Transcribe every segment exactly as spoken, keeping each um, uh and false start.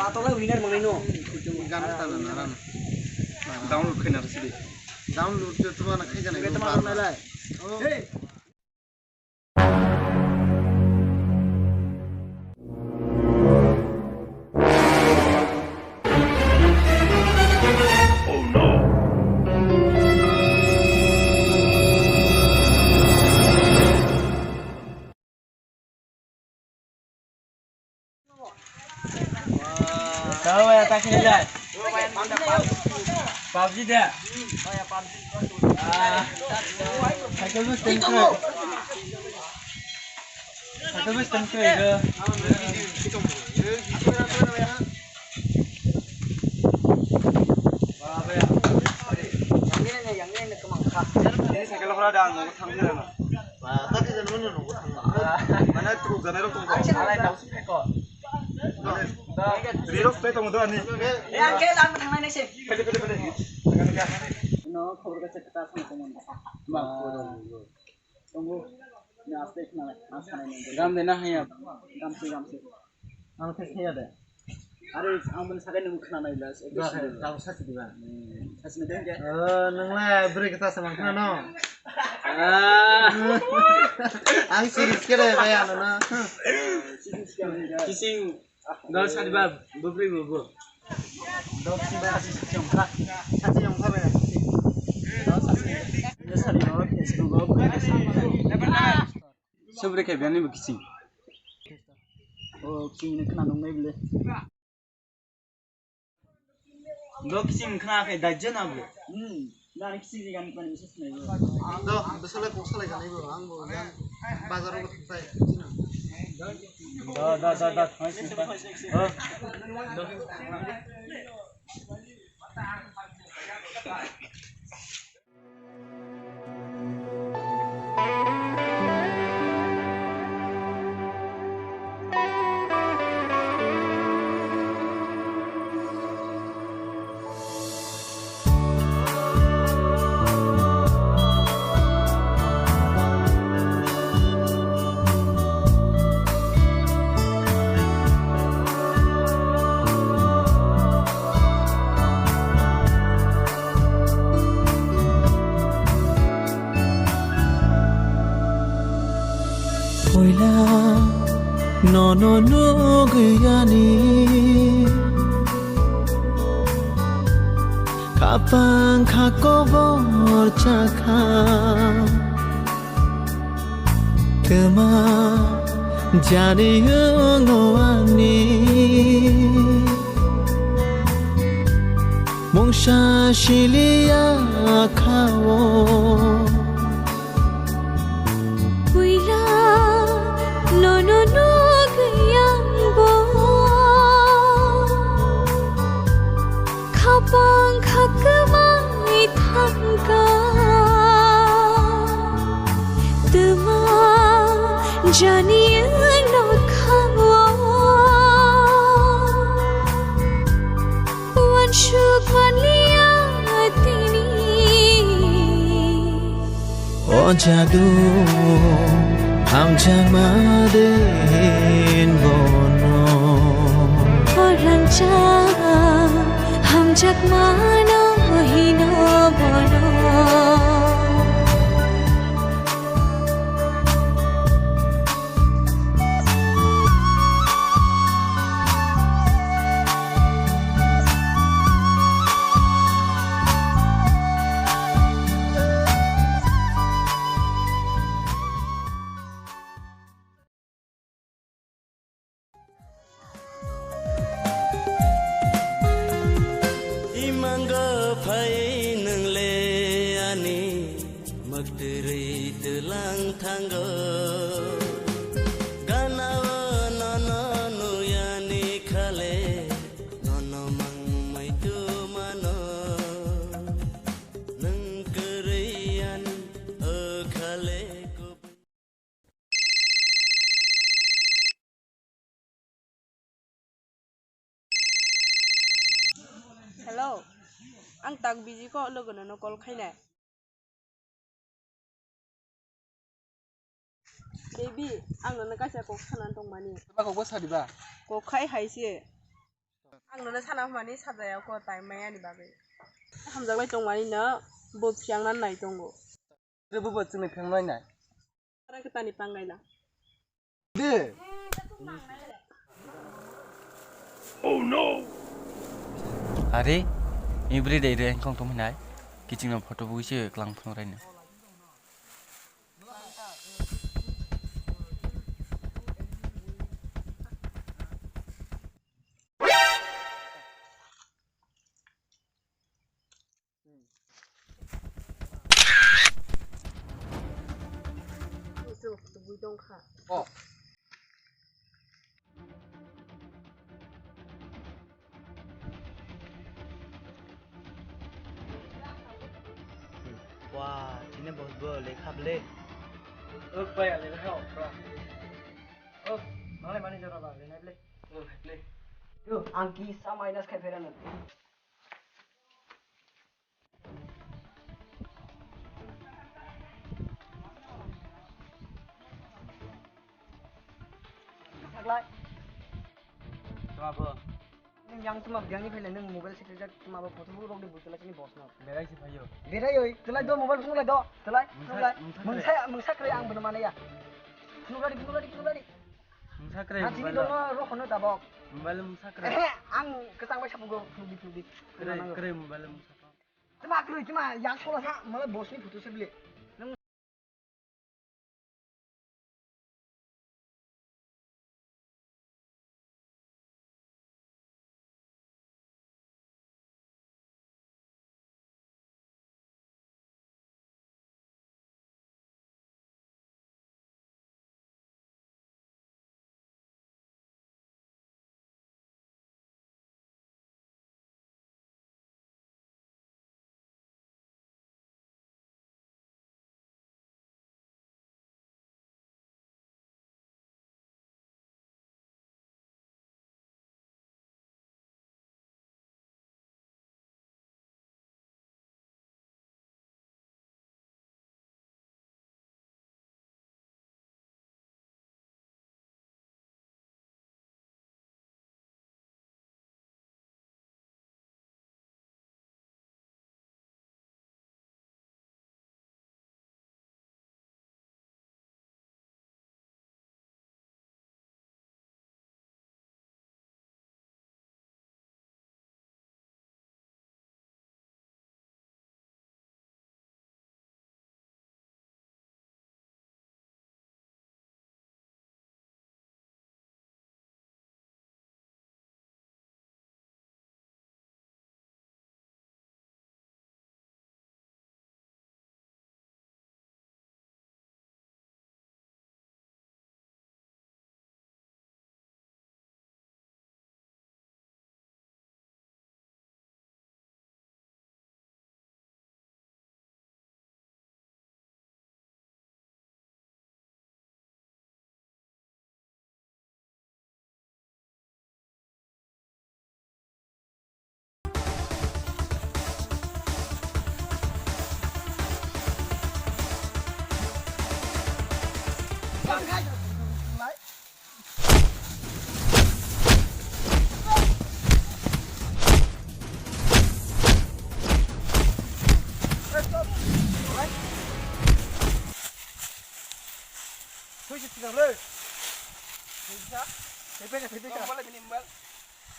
Atola winner mangai no. Gan tala naran. Download khaina rw sidi. Download to tuma na khai jana. Tuma bar bar. Nai lai. Oh. Hey. Tahu ya, tak sini dah. PUBG dah. Ah, cycle bus tengkoi. Cycle bus tengkoi ke. Ini cycle pura dah, nunggu tangkir na. Mana truk jana rok tongkha. Rok tei tongo ani. Yang ke lang thangnai nai se. Pede, pede, pede. No, khobor kaisa kwtal phano tongmani. Ma, tongo. Ni aste khna, as khna ni. Gam de na haya. Gam se, gam se. Ang khe khaya de. Are, ang bini sakai nung khna nai las. Gam sa si diba. Sa si de. Oh, nung la beri kita sama khna no. Ah. Ang si skere kaya no na. Kising. Dol sadi ba, bubri bubu. Dol sadi ba, sasi chongkha. Sasi chongkha ba. Dol sadi. Dol sadi ba, Facebook o bubri. Subri khe biyani bo kising. O, kising ni khna nung nai bile. Bo kising khna khe dajjo na bo. Hmm. Nani kisi ni gan pani misa sinai bo. Do, do salai kok salai ganai bo, ang bo yang bazar o thangpai. Do, do, do, do, thangpai sinai. Do. Puila nono nugwi ani khapang kha kobor chakha. Twma jani wngno ani mungsa siliya kha-o. Puila nono nugwi ang bo khapang kha kwmai thangkha. Twma jani wngno kha-o. Uansuk manliya tini. O jadu hamjakma din bono. O rangchak hamjakmano hino bono. Imango phai nwngle ani mwktwrwi twlang thango. Ganao nono nuyani khale nono mangmai tumano. Nwng kwrwi ani o khale kubui. Hello, ang tak busy kho, logo nono call khainai. Baby, ang nono kaisa kok sana tongmani. Ba kok bo sadi ba? Kok khai hai se. Ang nono sana hwnmani sajaya kho tai maya ni bagwi. Hamjaklai tongmani no bo phiyangna nai tongo. Tei bo bo chwngno phiyang nai nai. Ara kwtani panglaina. De. Are, ibri dai re engkong tong hinai. Kiching no photo bui se klang phung rai no. Wah, chini bos bo lekha ble. Ok, bai, lekha, bra. Ok, malai mani jora ba, lenai ble. Ok, ble. Yo, ang kisa minus khai phera nang. Thaklai. Tuma bo. Nung yang tuma yang ni phele nung mobile secretary tuma bo photo bu rok de butula chini boss no. Berai si phayo. Berai oi, tulai do mobile phone lai do. Tulai, mungsa, tulai. Mungsa kre. Mungsa, mungsa kre ang bini mana ya. Phone lari, phone lari, phone lari. Mungsa kre. Ang chini mobile dono rok hono tabok. Mobile mungsa kre. Eh, ang kesang bai sapu go phone di, phone di. Kre, kre mobile mungsa. Chwma kwrwi, chwma yak sola sa, mala boss ni photo se bile. Nung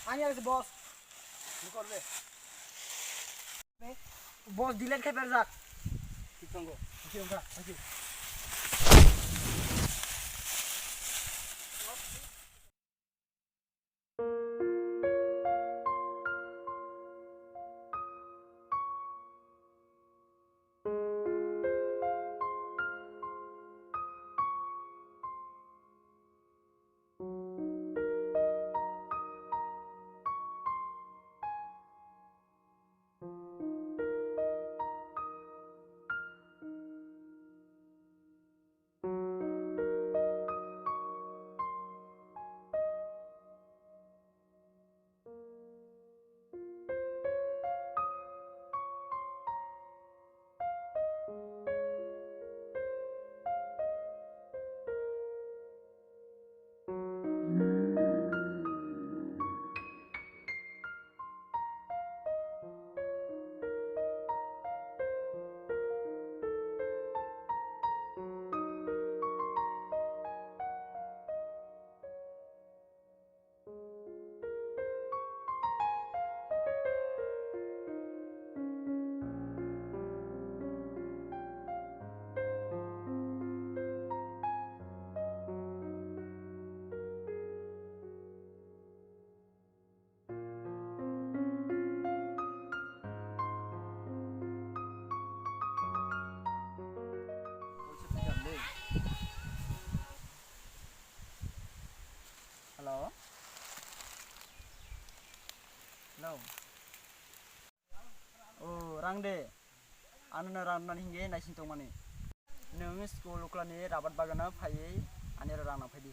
Ani age boss. Boss delete khai berjak. Thik tongo. Thik tongo, thik. Ang de, ano no rang nani hingke naising tongmani. Nwng school uklani rabat bagano phaiwi ani aro rang nang phaidi.